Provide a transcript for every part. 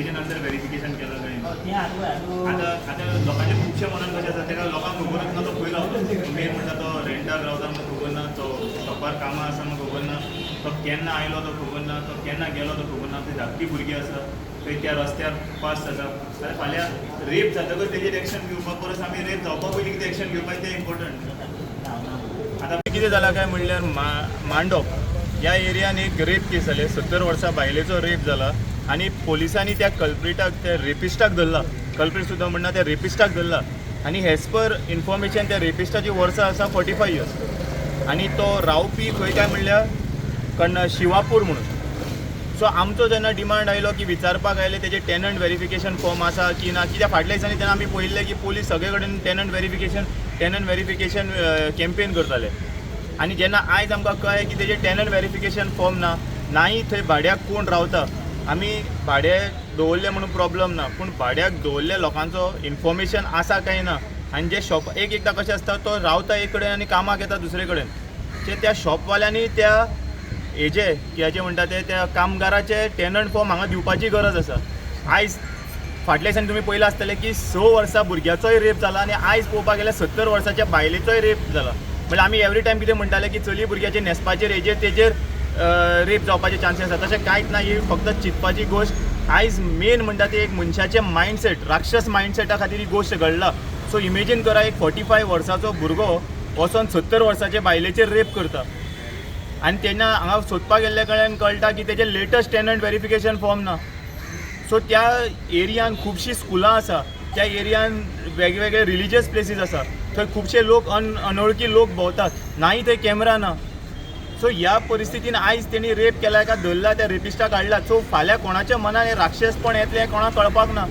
तेजे नंतर वेरिफिकेशन केलं काय ना? तें आतां आतां आतां आतां लोकांचे खुबशे मनान कशें आसा, ताका लोकांक खबरूच ना तो खंय रावता. मेन म्हणटा तो रेंटाक रावता म्हणून खबर ना, तो शॉपार कामां आसा म्हणून खबर ना, तो केन्ना आयलो तो खबर ना, तो केन्ना गेलो तो खबर ना. थंय धाकटी भुरगीं आसा, थंय त्या रस्त्यार पास जाता. जाल्यार फाल्यां रेप जातकच तेजेर एक्शन घेवपा परस आमी रेप जावपा पयलीं कितें एक्शन घेवपाचें तें इम्पोर्टंट. आतां कितें जालां काय म्हणल्यार मांडोप ह्या एरियान एक रेप केस जाले. 70 वर्सां बायलेचो रेप जाला आनी पोलिसांनी त्या कल्प्रिटाक, त्या रेपिस्टाक धरला. कल्प्रीट सुद्दां म्हणना, त्या रेपिस्टाक धरला. आनी एज पर इन्फॉर्मेशन त्या रेपिस्टाची वर्सां आसा 45 इयर्स आनी तो रावपी खंय काय म्हणल्यार कन्न शिवापूर म्हणून. सो आमचो जेन्ना डिमांड आयलो की विचारपाक आयले तेजे टेनंट वेरिफिकेशन फॉर्म आसा की ना, कित्याक फाटल्या दिसांनी तेन्ना आमी पळयल्लें की पोलीस सगळे कडेन tenant verification campaign करताले. आनी जेन्ना आयज आमकां कळ्ळें की तेजे टेनंट वेरिफिकेशन फॉर्म ना, नाय थंय भाड्याक कोण रावता. आमी भाडें दवरलें म्हणून प्रॉब्लम ना, पूण भाड्याक दवरल्या लोकांचो इन्फॉर्मेशन आसा काय ना. आनी जे शॉप एक एकदां कशें आसता, तो रावता एक कडेन आनी कामाक येता दुसरे कडेन. ते त्या शॉपवाल्यांनी त्या हेजे कित्याचें म्हणटा ते त्या कामगाराचे टेनंट फॉर्म हांगा दिवपाची गरज आसा. आयज फाटल्या दिसांनी तुमी पळयलां आसतलें की 6 वर्सां भुरग्याचोय रेप जाला आनी आयज पळोवपाक गेल्यार 70 वर्साच्या बायलेचोय रेप जाला. म्हणल्यार आमी एवरी टायम कितें म्हणटाले की चली भुरग्याचे न्हेसपाचेर हेजेर तेजेर रेप जावपाचे चान्सीस आसा, तशें कांयच ना. ही फक्त चिंतपाची गोश्ट. आयज मेन म्हणटा ते एक मनशाचें मायंडसेट, राक्षस मायंडसेटा खातीर ही गोश्ट घडला. सो इमेजीन करा, एक 45 वर्साचो भुरगो वचोन 70 वर्साचे बायलेचेर रेप करता आनी तेन्ना हांगा सोदपाक गेल्ले कडेन कळटा की तेजे लेटस्ट टेनंट वेरिफिकेशन फॉर्म ना. सो त्या एरियान खुबशीं स्कुलां आसा, त्या एरियान वेगवेगळे रिलिजियस प्लेसीस आसा, थंय खुबशे लोक अनवळखी लोक भोंवतात, नाही थंय कॅमेरा ना. सो ह्या परिस्थितीन आयज तेणी रेप केला का धरला, त्या रेपिस्टाक हाडला. सो फाल्यां कोणाच्या मनान हें राक्षसपण येतलें कोणाक कळपाक ना.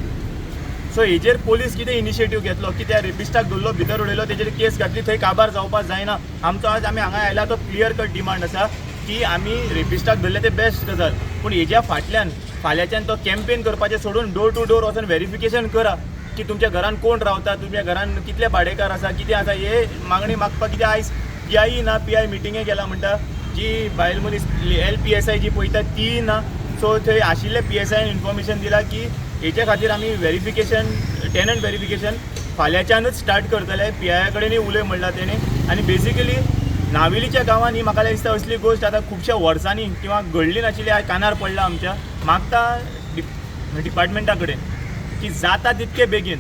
सो हेजेर पोलीस कितें इनिशिएटीव घेतलो की त्या रेपिस्टाक धरलो, भितर उडयलो, तेजेर केस घातली, थंय काबार जावपाक जायना. आमचो आज आमी हांगा आयला तो क्लियर कट डिमांड आसा की आमी रेपिस्टाक धरले ते बेस्ट गजाल, पूण हेज्या फाटल्यान फाल्यांच्यान तो कॅम्पेन करपाचें सोडून डोर टू डोर वचून वेरिफिकेशन करा की तुमच्या घरान कोण रावता, तुमच्या घरान कितले भाडेकार आसा, कितें आसा, हे मागणी मागपाक. कित्याक आयज पीआय ना, पीआय मिटिंगे गेला म्हणटा. जी बायल मनीस एल पी एस I जी पळयता ती ना. सो थंय आशिल्ले पीएसआयन इन्फॉर्मेशन दिला की हेच्या खातीर आमी वेरिफिकेशन, टेनंट वेरिफिकेशन फाल्यांच्यानूच स्टार्ट करतले. पीआया कडेनूय उलय म्हणला तेणे. आनी बेसिकली नावेलीच्या गांवांनी म्हाका दिसता असली गोश्ट आतां खुबश्या वर्सांनी किंवा घडली नाशिल्ली, आयज कानार पडला आमच्या. मागता डिपार्टमेंटा कडेन की जाता तितके बेगीन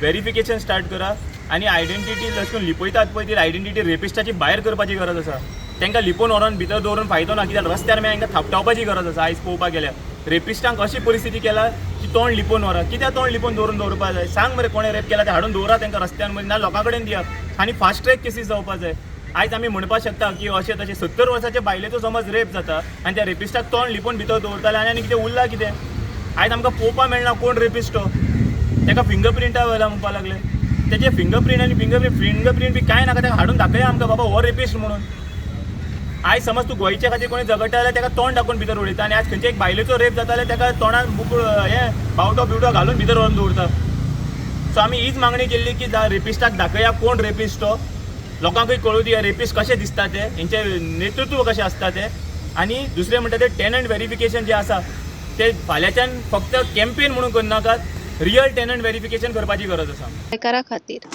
वेरिफिकेशन स्टार्ट करा आनी आयडेंटिटी जशें करून लिपयतात पळय ती आयडेंटिटी रेपिस्टाची भायर करपाची गरज आसा. तांकां लिपोवन व्हरोन भितर दवरून फायदो ना, कित्याक रस्त्यार मागीर तांकां थापटावपाची गरज आसा. आयज पळोवपाक गेल्यार रेपिस्टांक अशी परिस्थिती केला की तोंड लिपोवन व्हरा. कित्याक तोंड लिपोवन दवरून दवरपाक जाय? सांग मरे कोणें रेप केला ते हाडून दवरा तांकां रस्त्यान मदीं, ना लोकां कडेन दिया आनी फास्ट ट्रॅक केसीस जावपाक जाय. आयज आमी म्हणपाक शकता की अशें तशें 70 वर्साच्या बायलेचो समज रेप जाता आनी त्या रेपिस्टाक तोंड लिपोवन भितर दवरताले आनी आनी कितें उरला कितें? आयज आमकां पळोवपाक मेळना कोण रेपिस्ट तो. ताका फिंगर प्रिंटा व्हेला म्हणपाक लागले. तेजे फिंगर प्रिंट आनी फिंगर प्रिंट बी कांय नाका, ताका हाडून दाखया आमकां बाबा हो रेपिस्ट म्हणून. आयज समज तूं गोंयच्या खातीर कोणी झगडटा जाल्यार ताका तोंड दाखोवन भितर उडयता आनी आज खंयच्या एक बायलेचो रेप जाता जाल्यार ताका तोंडान बुकळ हें बावटो बिवटो घालून भितर व्हरून दवरता. सो आमी हीच मागणी केल्ली की रेपिस्टाक दाखया कोण रेपिस्ट तो, लोकांकूय कळूं दी रेपिस्ट कशें दिसता ते, हेंचें नेतृत्व कशें आसता तें. आनी दुसरें म्हणटा ते टेनंट वेरिफिकेशन जें आसा ते फाल्यांच्यान फक्त कॅम्पेन म्हणून करनाकात, रियल टेनंट वेरिफिकेशन करपाची गरज आसा. गोंयकारा खातीर.